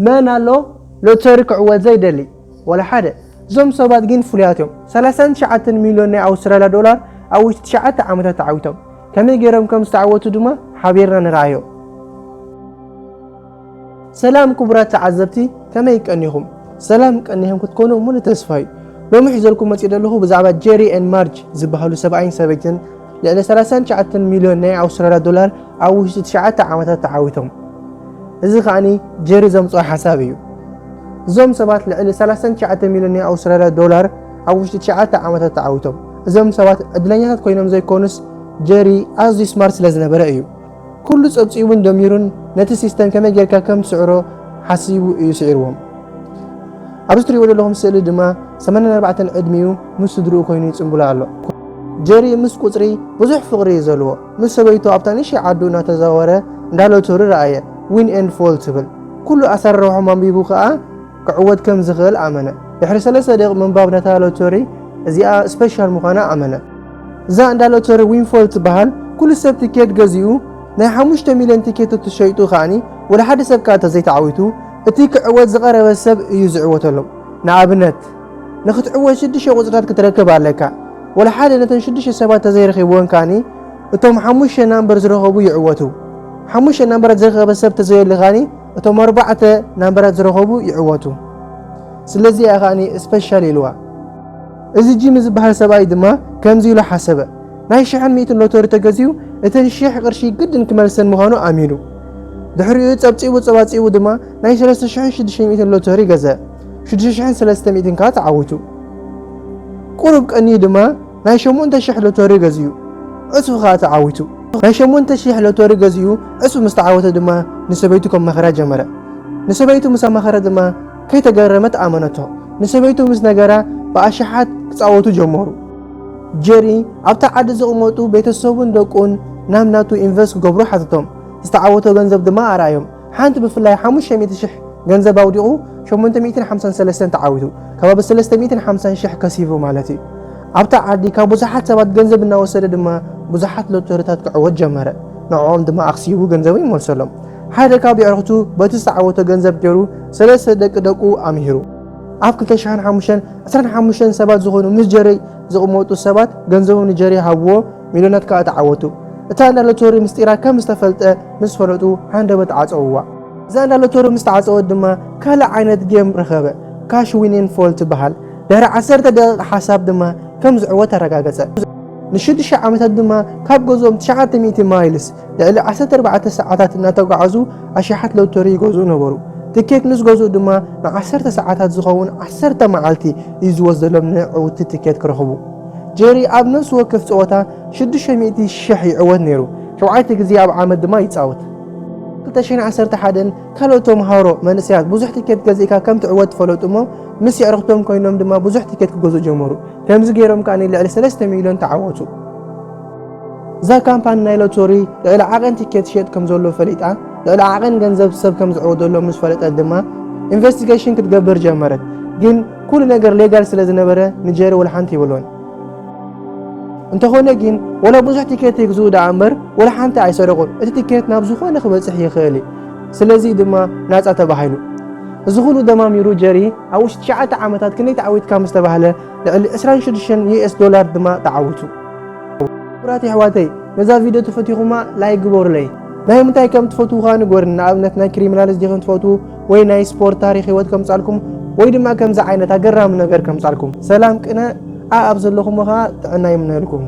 መን ኣሎ ሎተሪ ክዕወት ዘይደሊ? ወላ ሓደ። እዞም ሰባት ግን ፍሉያት እዮም። ሰላሳን ትሽዓተን ሚልዮን ናይ ኣውስትራልያ ዶላር ኣብ ውሽጢ ትሽዓተ ዓመታት ተዓዊቶም። ከመይ ገይሮም ከም ዝተዓወቱ ድማ ሓቢርና ንርኣዮ። ሰላም ክቡራት ተዓዘብቲ፣ ከመይ ቀኒኹም? ሰላም ቀኒኹም ክትኮኑ ሙሉ ተስፋ እዩ። ሎሚ ሒዘልኩም መፂእ ዘለኹ ብዛዕባ ጀሪ ኤን ማርጅ ዝበሃሉ ሰብኣይን ሰበይትን ልዕሊ ሰላሳን ትሽዓተን ሚልዮን ናይ ኣውስትራልያ ዶላር ኣብ ውሽጢ ትሽዓተ ዓመታት ተዓዊቶም። እዚ ከኣኒ ጀሪ ዘምፅኦ ሓሳብ እዩ። እዞም ሰባት ልዕሊ ሰላሳን ትሽዓተ ሚልዮን ናይ ኣውስትራልያ ዶላር ኣብ ውሽጢ ትሽዓተ ዓመታት ተዓዊቶም። እዞም ሰባት ዕድለኛታት ኮይኖም ዘይኮኑስ ጀሪ ኣዝዩ ስማርት ስለ ዝነበረ እዩ። ኩሉ ጸብጺቡን ደሚሩን ነቲ ሲስተም ከመይ ጌርካ ከም ትስዕሮ ሓሲቡ እዩ ስዒርዎም። ኣብዚ ትሪእዎ ዘለኹም ስእሊ ድማ ሰማንያን ኣርባዕተን ዕድሚኡ ምስ ስድርኡ ኮይኑ ይጽንብሎ ኣሎ። ጀሪ ምስ ቁጽሪ ብዙሕ ፍቕሪ እዩ ዘለዎ። ምስ ሰበይቱ ኣብታ ንእሽተይ ዓዱ እናተዛወረ እንዳ ሎተሪ ረኣየ፣ ዊን ኤንድ ፎል ትብል። ኩሉ ኣሰራርሖም ኣንቢቡ ከኣ ክዕወት ከም ዝኽእል ኣመነ። ድሕሪ ሰለስተ ደቂቕ ምንባብ ነታ ሎተሪ እዚኣ ስፔሻል ምዃና ኣመነ። እዛ እንዳ ሎተሪ ዊንፎል ትበሃል ኩሉ ሰብ ትኬት ገዚኡ ናይ ሓሙሽተ ሚልዮን ትኬት ተሸይጡ ከኣኒ ወላ ሓደ ሰብ ከኣ ተዘይተዓዊቱ እቲ ክዕወት ዝቐረበ ሰብ እዩ ዝዕወተሎም። ንኣብነት ንክትዕወት ሽዱሽተ ቁጽርታት ክትረክብ ኣለካ። ወላ ሓደ ነተን ሽዱሽተ ሰባት ተዘይረኺብወን ከኣኒ እቶም ሓሙሽተ ናምበር ዝረኸቡ ይዕወቱ። ሓሙሽተ ናምበራት ዝረኸበ ሰብ ተዘየሉ ከኣኒ እቶም ኣርባዕተ ናምበራት ዝረኸቡ ይዕወቱ። ስለዚ እያ ከኣኒ ስፔሻል ኢልዋ። እዚ ጂሚ ዝበሃል ሰብኣይ ድማ ከምዚ ኢሉ ሓሰበ፣ ናይ ሽሕን ሚእትን ሎተሪ ተገዚኡ እተን ሽሕ ቅርሺ ግድን ክመልሰን ምዃኑ ኣሚኑ። ድሕሪኡ ጸብጺቡ ጸባጺቡ ድማ ናይ ሰለስተ ሽሕን ሽዱሽተ ሚእትን ሎተሪ ገዘ። ሽዱሽተ ሽሕን ሰለስተ ሚእትን ከኣ ተዓዊቱ። ቁሩብ ቀንዩ ድማ ናይ ሸሞንተ ሽሕ ሎተሪ ገዚኡ። ዕጽፊ ከኣ ተዓዊቱ። ናይ ሸሞንተ ሽሕ ሎተሪ ገዚኡ ዕጽፊ ምስ ተዓወተ ድማ ንሰበይቱ ከማኸራ ጀመረ። ንሰበይቱ ምስ ኣማኸረ ድማ ከይተገረመት ኣመነቶ። ንሰበይቱ ምስ ነገራ ብኣሽሓት ክጻወቱ ጀመሩ። ጀሪ ኣብታ ዓዲ ዝቕመጡ ቤተሰቡን ደቁን ናብ ናቱ ኢንቨስት ክገብሩ ሓተቶም። ዝተዓወቶ ገንዘብ ድማ ኣርኣዮም። ሓንቲ ብፍላይ ሓሙሽተ ሚእቲ ሽሕ ገንዘብ ኣውዲቑ ሸሞንተ ሚእትን ሓምሳን ሰለስተን ተዓዊቱ። ከባቢ ሰለስተ ሚእትን ሓምሳን ሽሕ ከሲቡ ማለት እዩ። ኣብታ ዓዲ ካብ ብዙሓት ሰባት ገንዘብ እናወሰደ ድማ ብዙሓት ሎተሪታት ክዕወት ጀመረ። ንዕኦም ድማ ኣኽሲቡ ገንዘቡ ይመልሰሎም። ሓደ ካብ የዕሩኽቱ በቲ ዝተዓወቶ ገንዘብ ገይሩ ሰለስተ ደቂ ደቁ ኣምሂሩ። ኣብ ክልተ ሽሕን ሓሙሽተን ዕስራን ሓሙሽተን ሰባት ዝኾኑ ምስ ጀሪ ዝቕመጡ ሰባት ገንዘቦም ንጀሪ ሃብዎ፣ ሚልዮናት ከኣ ተዓወቱ። እታ እንዳ ሎተሪ ምስጢራ ከም ዝተፈልጠ ምስ ፈለጡ ሃንደበት ዓጸውዋ። እዛ እንዳ ሎተሪ ምስ ተዓጸወት ድማ ካልእ ዓይነት ጌም ረኸበ፣ ካሽ ዊን ኤንድ ፎል ትበሃል። ድሕሪ ዓሰርተ ደቂቕ ሓሳብ ድማ ከም ዝዕወት ኣረጋገጸ። ንሽዱሽተ ዓመታት ድማ ካብ ገዝኦም ትሽዓተ ሚእቲ ማይልስ ልዕሊ ዓሰርተ ኣርባዕተ ሰዓታት እናተጓዓዙ ኣሽሓት ሎተሪ ይገዝኡ ነበሩ። ትኬት ምስ ገዝኡ ድማ ንዓሰርተ ሰዓታት ዝኸውን ዓሰርተ መዓልቲ እዩ ዝወስደሎም ንዕውቲ ትኬት ክረኽቡ። ጀሪ ኣብ ነፍሲ ወከፍ ጸወታ ሽዱሽተ ሚእቲ ሽሕ ይዕወት ነይሩ። ሸውዓተ ግዜ ኣብ ዓመት ድማ ይጻወት። ክልተ ሽሕን ዓሰርተ ሓደን ካልኦት ተምሃሮ መንእሰያት ብዙሕ ትኬት ገዚእካ ከም ትዕወት ፈለጡ እሞ ምስ የዕርኽቶም ኮይኖም ድማ ብዙሕ ትኬት ክገዝኡ ጀመሩ። ከምዚ ገይሮም ከኣ ልዕሊ ሰለስተ ሚልዮን ተዓወቱ። እዛ ካምፓኒ ናይ ሎተሪ ልዕሊ ዓቐን ትኬት ትሸጥ ከም ዘሎ ፈሊጣ፣ ልዕሊ ዓቐን ገንዘብ ሰብ ከም ዝዕወተሎም ምስ ፈለጠት ድማ ኢንቨስቲጌሽን ክትገብር ጀመረት። ግን ኩሉ ነገር ሌጋል ስለ ዝነበረ ንጀሪ ወላ ሓንቲ ይብሎን። እንተኾነ ግን ወላ ብዙሕ ትኬት ይግዝኡ ደኣ እምበር ወላ ሓንቲ ኣይሰረቑን። እቲ ትኬት ናብ ዝኾነ ክበጽሕ ይኽእል እዩ። ስለዚ ድማ ናጻ ተባሂሉ። እዚ ኩሉ ደማሚሩ ጀሪ ኣብ ውሽጢ ትሽዓተ ዓመታት ክንደይ ተዓዊትካ ምስ ተባህለ ልዕሊ ዕስራን ሽዱሽተን ዩ ኤስ ዶላር ድማ ተዓዊቱ። ክቡራት የሕዋተይ፣ ነዛ ቪድዮ ተፈቲኹማ ላይክ ግበሩለይ። ናይ ምንታይ ከም ትፈትዉ ከኣ ንገሩኒ። ንኣብነት ናይ ክሪሚናልስ ዲኹም ትፈትዉ ወይ ናይ ስፖርት ታሪኽ ህይወት ከምጻልኩም ወይ ድማ ከምዚ ዓይነት ኣገራሚ ነገር ከምጻልኩም። ሰላም ቅነ ኣብ ዘለኹሞ ከኣ ጥዕና ይምነየልኩም።